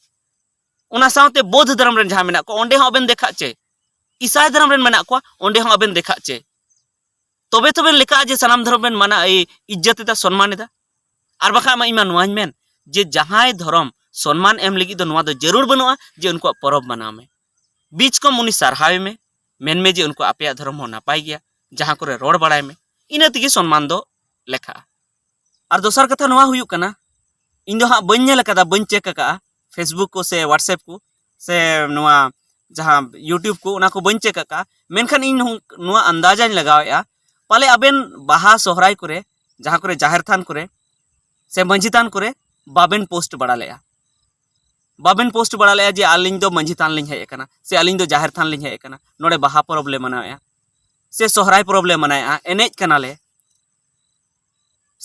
ᱚᱱᱟ ᱥᱟᱶᱛᱮ ᱵᱳᱫᱷ ᱫᱷᱚᱨᱚᱢ ᱨᱮᱱ ᱡᱟᱦᱟᱸ ᱢᱮᱱᱟᱜ ᱠᱚᱣᱟ, ᱚᱸᱰᱮ ᱦᱚᱸ ᱟᱵᱮᱱ ᱫᱮᱠᱷᱟᱜ ᱪᱟᱹᱭ᱾ ᱤᱥᱟᱭ ᱫᱷᱚᱨᱚᱢ ᱨᱮᱱ ᱢᱮᱱᱟᱜ ᱠᱚᱣᱟ, ᱚᱸᱰᱮ ᱦᱚᱸ ᱟᱵᱮᱱ ᱫᱮᱠᱷᱟᱜ ᱪᱟᱹᱭ᱾ ᱛᱚᱵᱮ ᱛᱚᱵᱮᱱ ᱞᱮᱠᱷᱟᱜᱼᱟ ᱡᱮ ᱥᱟᱱᱟᱢ ᱫᱷᱚᱨᱚᱢ ᱵᱮᱱ ᱢᱟᱱᱟ, ᱤ-, ᱤᱡᱽᱡᱚᱛ ᱮᱫᱟ, ᱥᱚᱱᱢᱟᱱ ᱮᱫᱟ᱾ ᱟᱨ ᱵᱟᱠᱷᱟᱡ ᱢᱟ ᱤᱧ ᱢᱟ ᱱᱚᱣᱟᱧ ᱢᱮᱱ ᱡᱮ ᱡᱟᱦᱟᱸᱭ ᱫᱷᱚᱨᱚᱢ ᱥᱚᱱᱢᱟᱱ ᱮᱢ ᱞᱟᱹᱜᱤᱫ ᱫᱚ ᱱᱚᱣᱟ ᱫᱚ ᱡᱟᱹᱨᱩᱲ ᱵᱟᱹᱱᱩᱜᱼᱟ ᱡᱮ ᱩᱱᱠᱩᱣᱟᱜ ᱯᱚᱨᱚᱵᱽ ᱢᱟᱱᱟᱣ ᱢᱮ᱾ ᱵᱤᱪ ᱠᱚᱢ ᱩᱱᱤ ᱥᱟᱨᱦᱟᱣᱮ ᱢᱮ, ᱢᱮᱱ ᱢᱮ ᱡᱮ ᱩᱱᱠᱩ ᱟᱯᱮᱭᱟᱜ ᱫᱷᱚᱨᱚᱢ ᱦᱚᱸ ᱱᱟᱯᱟᱭ ᱜᱮᱭᱟ, ᱡᱟᱦᱟᱸ ᱠᱚᱨᱮ ᱨᱚᱲ ᱵᱟᱲᱟᱭ ᱢᱮ, ᱤᱱᱟᱹ ᱛᱮᱜᱮ ᱥᱚᱱᱢᱟᱱ ᱫᱚ ᱞᱮᱠᱷᱟᱜᱼᱟ᱾ ᱟᱨ ᱫᱚᱥᱟᱨ ᱠᱟᱛᱷᱟ ᱱᱚᱣᱟ ᱦᱩᱭᱩᱜ ᱠᱟᱱᱟ, ᱤᱧ ᱫᱚ ᱦᱟᱸᱜ ᱵᱟᱹᱧ ᱧᱮᱞ ᱟᱠᱟᱫᱟ, ᱵᱟᱹᱧ ᱪᱮᱠ ᱟᱠᱟᱫᱼᱟ Facebook ᱠᱚ ᱥᱮ WhatsApp ᱠᱚ ᱥᱮ ᱱᱚᱣᱟ ᱡᱟᱦᱟᱸ YouTube ᱠᱚ, ᱚᱱᱟ ᱠᱚ ᱵᱟᱹᱧ ᱪᱮᱠ ᱟᱠᱟᱫᱼᱟ᱾ ᱢᱮᱱᱠᱷᱟᱱ ᱤᱧ ᱱᱚᱣᱟ ᱟᱱᱫᱟᱡᱟᱧ ᱞᱟᱜᱟᱣᱮᱫᱼᱟ, ᱯᱟᱞᱮ ᱟᱵᱮᱱ ᱵᱟᱦᱟ ᱥᱚᱦᱨᱟᱭ ᱠᱚᱨᱮ, ᱡᱟᱦᱟᱸ ᱠᱚᱨᱮ ᱡᱟᱦᱮᱨ ᱛᱷᱟᱱ ᱠᱚᱨᱮ ᱥᱮ ᱢᱟᱹᱡᱷᱤ ᱛᱷᱟᱱ ᱠᱚᱨᱮ ᱵᱟᱵᱮᱱ ᱯᱳᱥᱴ ᱵᱟᱲᱟ ᱞᱮᱫᱼᱟ᱾ ᱵᱟᱵᱮᱱ ᱯᱳᱥᱴ ᱵᱟᱲᱟ ᱞᱮᱫᱼᱟ ᱡᱮ ᱟᱹᱞᱤᱧ ᱫᱚ ᱢᱟᱹᱡᱷᱤ ᱛᱷᱟᱱ ᱞᱤᱧ ᱦᱮᱡ ᱟᱠᱟᱱᱟ ᱥᱮ ᱟᱹᱞᱤᱧ ᱫᱚ ᱡᱟᱦᱮᱨ ᱛᱷᱟᱱ ᱞᱤᱧ ᱦᱮᱡ ᱟᱠᱟᱱᱟ, ᱱᱚᱰᱮ ᱵᱟᱦᱟ ᱯᱚᱨᱚᱵᱽ ᱞᱮ ᱢᱟᱱᱟᱣᱮᱫᱼᱟ ᱥᱮ ᱥᱚᱦᱨᱟᱭ ᱯᱚᱨᱚᱵᱽ ᱞᱮ ᱢᱟᱱᱟᱣᱮᱫᱼᱟ, ᱮᱱᱮᱡ ᱠᱟᱱᱟᱞᱮ,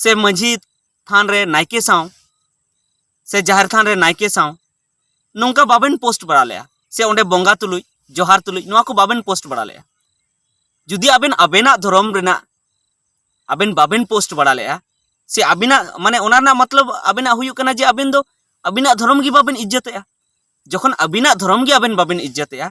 ᱥᱮ ᱢᱟᱹᱡᱷᱤ ᱛᱷᱟᱱ ᱨᱮ ᱱᱟᱭᱠᱮ ᱥᱟᱶ ᱥᱮ ᱡᱟᱦᱮᱨ ᱛᱷᱟᱱ ᱨᱮ ᱱᱟᱭᱠᱮ ᱥᱟᱶ ᱱᱚᱝᱠᱟ ᱵᱟᱵᱮᱱ ᱯᱳᱥᱴ ᱵᱟᱲᱟ ᱞᱮᱫᱼᱟ, ᱥᱮ ᱚᱸᱰᱮ ᱵᱚᱸᱜᱟ ᱛᱩᱞᱩᱡ, ᱡᱚᱦᱟᱨ ᱛᱩᱞᱩᱡ, ᱱᱚᱣᱟ ᱠᱚ ᱵᱟᱵᱮᱱ ᱯᱳᱥᱴ ᱵᱟᱲᱟ ᱞᱮᱫᱼᱟ᱾ ᱡᱩᱫᱤ ᱟᱵᱮᱱ ᱟᱵᱮᱱᱟᱜ ᱫᱷᱚᱨᱚᱢ ᱨᱮᱱᱟᱜ ᱟᱵᱮᱱ ᱵᱟᱵᱮᱱ ᱯᱳᱥᱴ ᱵᱟᱲᱟ ᱞᱮᱫᱼᱟ, ᱥᱮ ᱟᱵᱤᱱᱟᱜ, ᱢᱟᱱᱮ, ᱚᱱᱟ ᱨᱮᱱᱟᱜ ᱢᱚᱛᱞᱚᱵ ᱟᱵᱤᱱᱟᱜ ᱦᱩᱭᱩᱜ ᱠᱟᱱᱟ ᱡᱮ ᱟᱵᱮᱱ ᱫᱚ ᱟᱵᱤᱱᱟᱜ ᱫᱷᱚᱨᱚᱢ ᱜᱮ ᱵᱟᱵᱮᱱ ᱤᱡᱽᱡᱚᱛᱮᱜᱼᱟ᱾ ᱡᱚᱠᱷᱚᱱ ᱟᱵᱤᱱᱟᱜ ᱫᱷᱚᱨᱚᱢ ᱜᱮ ᱟᱵᱮᱱ ᱵᱟᱵᱮᱱ ᱤᱡᱽᱡᱚᱛᱮᱜᱼᱟ,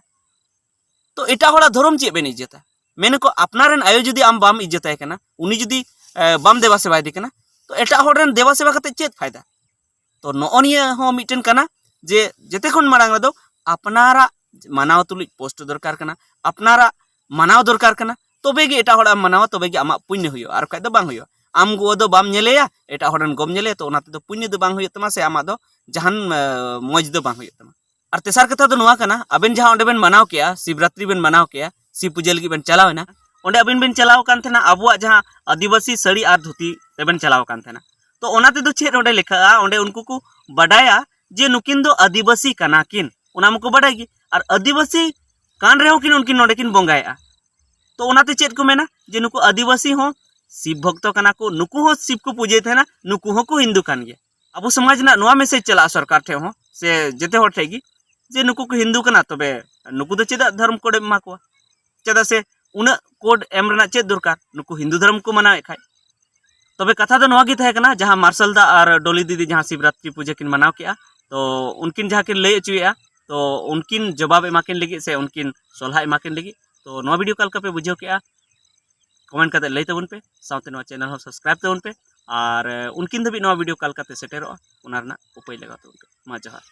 ᱛᱚ ᱮᱴᱟᱜ ᱦᱚᱲᱟᱜ ᱫᱷᱚᱨᱚᱢ ᱪᱮᱫ ᱵᱮᱱ ᱤᱡᱽᱡᱚᱛᱟ? ᱢᱮᱱᱟᱠᱚ, ᱟᱯᱱᱟᱨ ᱨᱮᱱ ᱟᱭᱳ ᱡᱩᱫᱤ ᱟᱢ ᱵᱟᱢ ᱤᱡᱽᱡᱚᱛᱟᱭ ᱠᱟᱱᱟ, ᱩᱱᱤ ᱡᱩᱫᱤ, ᱮ, ᱵᱟᱢ ᱫᱮᱵᱟ ᱥᱮᱵᱟᱭᱮᱫᱮ ᱠᱟᱱᱟ, ᱛᱚ ᱮᱴᱟᱜ ᱦᱚᱲ ᱨᱮᱱ ᱫᱮᱵᱟ ᱥᱮᱵᱟ ᱠᱟᱛᱮ ᱪᱮᱫ ᱯᱷᱟᱭᱫᱟ? ᱛᱚ ᱱᱚᱜᱼᱚ ᱱᱤᱭᱟᱹ ᱦᱚᱸ ᱢᱤᱫᱴᱮᱱ ᱠᱟᱱᱟ ᱡᱮ ᱡᱮᱛᱮ ᱠᱷᱚᱱ ᱢᱟᱲᱟᱝ ᱨᱮᱫᱚ ᱟᱯᱱᱟᱨᱟᱜ ᱢᱟᱱᱟᱣ ᱛᱩᱞᱩᱡ ᱯᱳᱥᱴ ᱫᱚᱨᱠᱟᱨ ᱠᱟᱱᱟ, ᱟᱯᱱᱟᱨᱟᱜ ᱢᱟᱱᱟᱣ ᱫᱚᱨᱠᱟᱨ ᱠᱟᱱᱟ, ᱛᱚᱵᱮ ᱜᱮ ᱮᱴᱟᱜ ᱦᱚᱲᱟᱜ ᱮᱢ ᱢᱟᱱᱟᱣᱟ, ᱛᱚᱵᱮ ᱜᱮ ᱟᱢᱟᱜ ᱯᱩᱱᱱᱚ ᱦᱩᱭᱩᱜᱼᱟ, ᱟᱨ ᱵᱟᱠᱷᱟᱡ ᱫᱚ ᱵᱟᱝ ᱦᱩᱭᱩᱜᱼᱟ᱾ ᱟᱢ ᱜᱚ ᱫᱚ ᱵᱟᱢ ᱧᱮᱞᱮᱭᱟ, ᱮᱴᱟᱜ ᱦᱚᱲ ᱨᱮᱱ ᱜᱚᱢ ᱧᱮᱞᱮᱭᱟ, ᱛᱚ ᱚᱱᱟ ᱛᱮᱫᱚ ᱯᱩᱱᱱᱚ ᱫᱚ ᱵᱟᱝ ᱦᱩᱭᱩᱜ ᱛᱟᱢᱟ, ᱥᱮ ᱟᱢᱟᱜ ᱫᱚ ᱡᱟᱦᱟᱱ, ᱮ, ᱢᱚᱡᱽ ᱫᱚ ᱵᱟᱝ ᱦᱩᱭᱩᱜ ᱛᱟᱢᱟ᱾ ᱟᱨ ᱛᱮᱥᱟᱨ ᱠᱟᱛᱷᱟ ᱫᱚ ᱱᱚᱣᱟ ᱠᱟᱱᱟ, ᱟᱵᱮᱱ ᱡᱟᱦᱟᱸ ᱚᱸᱰᱮ ᱵᱮᱱ ᱢᱟᱱᱟᱣ ᱠᱮᱜᱼᱟ, ᱥᱤᱵᱨᱟᱛᱨᱤ ᱵᱮᱱ ᱢᱟᱱᱟᱣ ᱠᱮᱜᱼᱟ, ᱥᱤᱵ ᱯᱩᱡᱟᱹ ᱞᱟᱹᱜᱤᱫ ᱵᱮᱱ ᱪᱟᱞᱟᱣ ᱮᱱᱟ, ᱚᱸᱰᱮ ᱟᱵᱮᱱ ᱵᱮᱱ ᱪᱟᱞᱟᱣ ᱟᱠᱟᱱ ᱛᱟᱦᱮᱱᱟ ᱟᱵᱚᱣᱟᱜ ᱡᱟᱦᱟᱸ ᱟᱹᱫᱤᱵᱟᱹᱥᱤ ᱥᱟᱹᱲᱤ ᱟᱨ ᱫᱷᱩᱛᱤ ᱛᱮᱵᱮᱱ ᱪᱟᱞᱟᱣ ᱟᱠᱟᱱ ᱛᱟᱦᱮᱱᱟ᱾ ᱛᱚ ᱚᱱᱟ ᱛᱮᱫᱚ ᱪᱮᱫ ᱚᱸᱰᱮ ᱞᱮᱠᱷᱟᱜᱼᱟ? ᱚᱸᱰᱮ ᱩᱱᱠᱩ ᱠᱚ ᱵᱟᱰᱟᱭᱟ ᱡᱮ ᱱᱩᱠᱤᱱ ᱫᱚ ᱟᱹᱫᱤᱵᱟᱹᱥᱤ ᱠᱟᱱᱟ ᱠᱤᱱ, ᱚᱱᱟ ᱢᱟᱠᱚ ᱵᱟᱰᱟᱭ ᱜᱮ᱾ ᱟᱨ ᱟᱹᱫᱤᱵᱟᱹᱥᱤ ᱠᱟᱱ ᱨᱮᱦᱚᱸ ᱠᱤᱱ ᱩᱱᱠᱤᱱ ᱱᱚᱰᱮ ᱠᱤᱱ ᱵᱚᱸᱜᱟᱭᱮᱜᱼᱟ᱾ ᱛᱚ ᱚᱱᱟᱛᱮ ᱪᱮᱫ ᱠᱚ ᱢᱮᱱᱟ ᱡᱮ ᱱᱩᱠᱩ ᱟᱹᱫᱤᱵᱟᱹᱥᱤ ᱦᱚᱸ ᱥᱤᱵ ᱵᱷᱚᱠᱛᱚ ᱠᱟᱱᱟ ᱠᱚ, ᱱᱩᱠᱩ ᱦᱚᱸ ᱥᱤᱵ ᱠᱚ ᱯᱩᱡᱟᱹᱭ ᱛᱟᱦᱮᱱᱟ, ᱱᱩᱠᱩ ᱦᱚᱸᱠᱚ ᱦᱤᱱᱫᱩ ᱠᱟᱱ ᱜᱮᱭᱟ᱾ ᱟᱵᱚ ᱥᱚᱢᱟᱡᱽ ᱨᱮᱱᱟᱜ ᱱᱚᱣᱟ ᱢᱮᱥᱮᱡᱽ ᱪᱟᱞᱟᱜᱼᱟ ᱥᱚᱨᱠᱟᱨ ᱴᱷᱮᱱ ᱦᱚᱸ, ᱥᱮ ᱡᱮᱛᱮ ᱦᱚᱲ ᱴᱷᱮᱱ ᱜᱮ, ᱡᱮ ᱱᱩᱠᱩ ᱠᱚ ᱦᱤᱱᱫᱩ ᱠᱟᱱᱟ, ᱛᱚᱵᱮ ᱱᱩᱠᱩ ᱫᱚ ᱪᱮᱫᱟᱜ ᱫᱷᱚᱨᱚᱢ ᱠᱳᱰ ᱮᱢ ᱮᱢᱟ ᱠᱚᱣᱟ? ᱪᱮᱫᱟᱜ ᱥᱮ ᱩᱱᱟᱹᱜ ᱠᱳᱰ ᱮᱢ ᱨᱮᱱᱟᱜ ᱪᱮᱫ ᱫᱚᱨᱠᱟᱨ? ᱱᱩᱠᱩ ᱦᱤᱱᱫᱩ ᱫᱷᱚᱨᱚᱢ ᱠᱚ ᱢᱟᱱᱟᱣᱮᱫ ᱠᱷᱟᱡ᱾ ᱛᱚᱵᱮ ᱠᱟᱛᱷᱟ ᱫᱚ ᱱᱚᱣᱟ ᱜᱮ ᱛᱟᱦᱮᱸ ᱠᱟᱱᱟ, ᱡᱟᱦᱟᱸ ᱢᱟᱨᱥᱟᱞ ᱫᱟ ᱟᱨ ᱰᱚᱞᱤ ᱫᱤᱫᱤ ᱡᱟᱦᱟᱸ ᱥᱤᱵᱨᱟᱛᱨᱤ ᱯᱩᱡᱟᱹ ᱠᱤᱱ ᱢᱟᱱᱟᱣ ᱠᱮᱜᱼᱟ, ᱛᱚ ᱩᱱᱠᱤᱱ ᱡᱟᱦᱟᱸ ᱠᱤᱱ ᱞᱟᱹᱭ ᱦᱚᱪᱚᱭᱮᱜᱼᱟ, ᱛᱚ ᱩᱱᱠᱤᱱ ᱡᱚᱵᱟᱵ ᱮᱢᱟ ᱠᱤᱱ ᱞᱟᱹᱜᱤᱫ ᱥᱮ ᱩᱱᱠᱤᱱ ᱥᱚᱞᱦᱟ ᱮᱢᱟ ᱠᱤᱱ ᱞᱟᱹᱜᱤᱫ, ᱛᱚ ᱱᱚᱣᱟ ᱵᱷᱤᱰᱤᱭᱳ ᱚᱠᱟ ᱞᱮᱠᱟ ᱯᱮ ᱵᱩᱡᱷᱟᱹᱣ ᱠᱮᱜᱼᱟ, ᱠᱚᱢᱮᱱᱴ ᱠᱟᱛᱮ ᱞᱟᱹᱭ ᱛᱟᱵᱚᱱ ᱯᱮ, ᱥᱟᱶᱛᱮ ᱱᱚᱣᱟ ᱪᱮᱱᱮᱞ ᱦᱚᱸ ᱥᱟᱵᱥᱠᱨᱟᱭᱤᱵ ᱛᱟᱵᱚᱱ ᱯᱮ᱾ ᱟᱨ, ᱮ, ᱩᱱᱠᱤᱱ ᱫᱷᱟᱹᱵᱤᱡ ᱱᱚᱣᱟ ᱵᱷᱤᱰᱤᱭᱳ ᱚᱠᱟ ᱞᱮᱠᱟᱛᱮ ᱥᱮᱴᱮᱨᱚᱜᱼᱟ, ᱚᱱᱟ ᱨᱮᱱᱟᱜ ᱩᱯᱟᱹᱭ ᱞᱟᱜᱟᱣ ᱛᱟᱵᱚᱱ ᱯᱮ᱾ ᱢᱟ ᱡᱚᱦᱟᱨ᱾